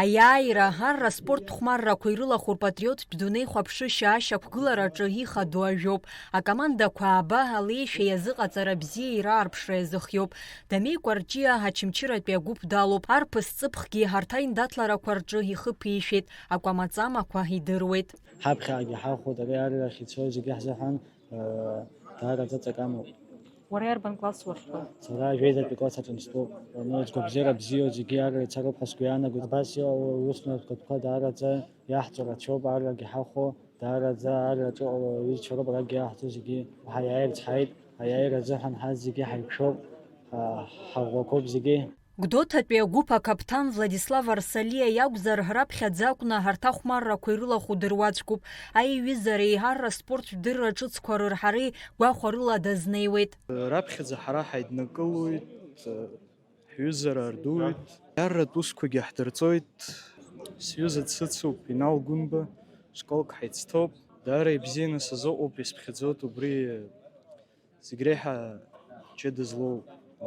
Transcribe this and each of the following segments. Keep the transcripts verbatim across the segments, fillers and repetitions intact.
Аиааира, арра спорттә хәмаррақәа ирылахәу рпатриоттә дунеихәаԥшышьа ашьақәгылараҿы ихадоу ажәоуп. Акомандақәа ааба алеишәа иазыҟаҵара бзиа ираарԥшра иазыхиоуп. Дамеи Кәарҷиа Очамчыратәи агәыԥ далоуп. Арԥыс ҵыԥхгьы арҭ аиндаҭларақәа рҿы ихы ԥишәеит, акәамаҵамақәа идыруеит. Ҳаԥхьагьы ҳахәоит, ари аррахь ицо зегьы ҳзыҳәан, э, даараӡа ҵакы амоуп. Уара иарбан класс уахьтәоу? Сара ажәеизатәи класс аҿы стәоуп. Ну, згәабзиара бзиоу зегьы арра ицароуп ҳәа сгәы иаанагоит. Абас иҟало аусмҩаԥгатәқәа даараӡа иаҳҵо рацәоуп, аррагьы ҳахәо, даараӡа арраҿы иҟало аҩызцәа роуп, арагьы иаҳҵо зегьы ҳаиааирц ҳаит, аиааира азыҳәан ҳазегьы ҳаиқәшәоуп, ҳа-, ҳаӷәӷәақәоуп зегьы. Гәдоуҭатәи агәыԥ акаԥҭан Владислав Арсалиа иакәзар, раԥхьаӡа акәны арҭ ахәмаррақәа ирылахәу дыруаӡәкуп. Аиҩызареи арра спорт жәдырра ҿыцқәа рырҳареи гәахәарыла дазнеиуеит. Раԥхьаӡа ҳара ҳаиднакылоит, ҳҩызара ардуит, иарратә усқәагьы ҳдырҵоит. Сҩыза дсыцуп, Инал Гәынба, школк ҳаицҭоуп. Даара ибзианы сазыҟоуп, исԥхьаӡоит убри. Зегь реиҳа ҷыда злоу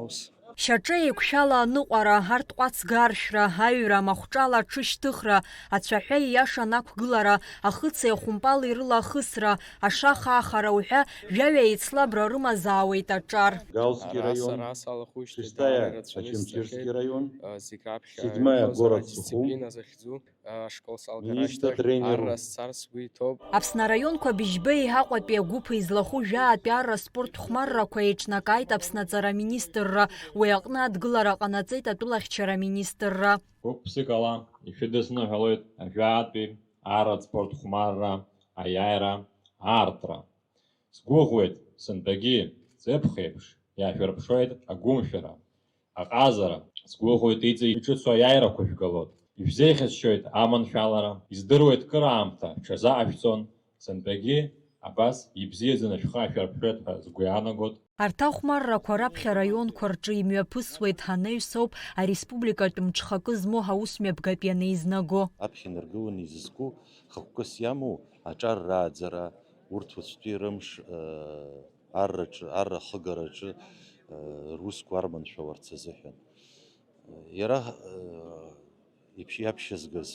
аус. Шьаҿа еиқәшәала аныҟәара, арҭ ҟәацга аршәра, аҩра, махәҿала аҽышьҭыхра, ацәаҳәа ииаша анақәгылара, ахыци ахәымпали рыла ахысра, ашаха ахара уҳәа, жәаҩа еицлабра рымазаауеит аҿар. Галский Ара район, сара салахәышьҭит, шестая даара ирацәаны Очамчырский сҵахьеит, район, а, зегь раԥхьа седьмая иҟаз город Сухум. Адисциплина захьӡу. Ашкол салгарашьҭахь Министр тренеру. Арра сцар сгәы иҭоуп. Аԥсны араионқәа быжьба еиҳа Аҟәатәи агәыԥ излахәу жәаатәи арра спорт хәмаррақәа еиҿнакааит Аԥсны аҵара аминистрра, уи аҟны адгылара ҟанаҵеит атәылахьчара аминистрра. Гәык-ԥсыкала ишәыдысныҳәалоит ажәаатәи арратә спорт хәмарра, аиааира, аартра. Сгәыӷуеит, сынтәагьы, ҵыԥх еиԥш, иаашәырԥшуеит агәымшәара, аҟазара. Сгәыӷуеит, иҵегь иҿыцу аиааирақәа жәгалоит. Ишәзеиӷьасшьоит аманшәалара, издыруеит, кыраамҭа шәҽазаашәҵон, сынтәагьы абас ибзиаӡаны шәхы аашәырԥшуеит ҳәа сгәы иаанагоит. Арҭ ахәмаррақәа раԥхьа араионқәа рҿы имҩаԥысуеит, анаҩс ауп ареспубликатә мҽхакы змоу аусмҩаԥгатә ианеизнаго. Аԥхьа инаргыланы изызку, хықәкыс иамоу аҿар рааӡара, урҭ уаҵәтәи рымш, э, арраҿы, арра ахыгараҿы, э, русқәа арманшәаларц азыҳәан. Иара, э, иԥш-, иаԥшьызгаз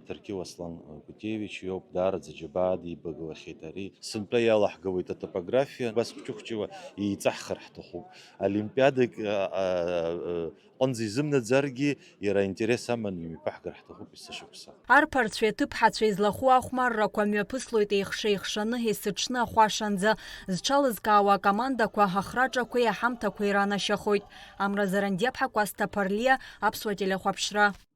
Ҭарқьыл Аслан Кәтиевич иоуп, даараӡа џьабаа дибагылахьеит ари. Сынтәа иалаҳгылоит атопографиа, убас хәҷы-хәҷыла еиҵаҳхыр ҳҭахуп. Олимпиадак, а, а, а, ҟынӡа изымнаӡаргьы, иара аинтерес аманы имҩаԥаҳгар ҳҭахуп есышықәса. Арԥарцәеи аҭыԥҳацәеи злахәу ахәмаррақәа мҩаԥыслоит еихша-еихшаны, есыҽны ахәашанӡа. Зҽалызкаауа акомандақәа ахраҿақәеи аҳамҭақәеи ранашьахоит. Амра Зарандиаԥҳа, Кәасҭа Ԥарлиа, Аԥсуа телехәаԥшра.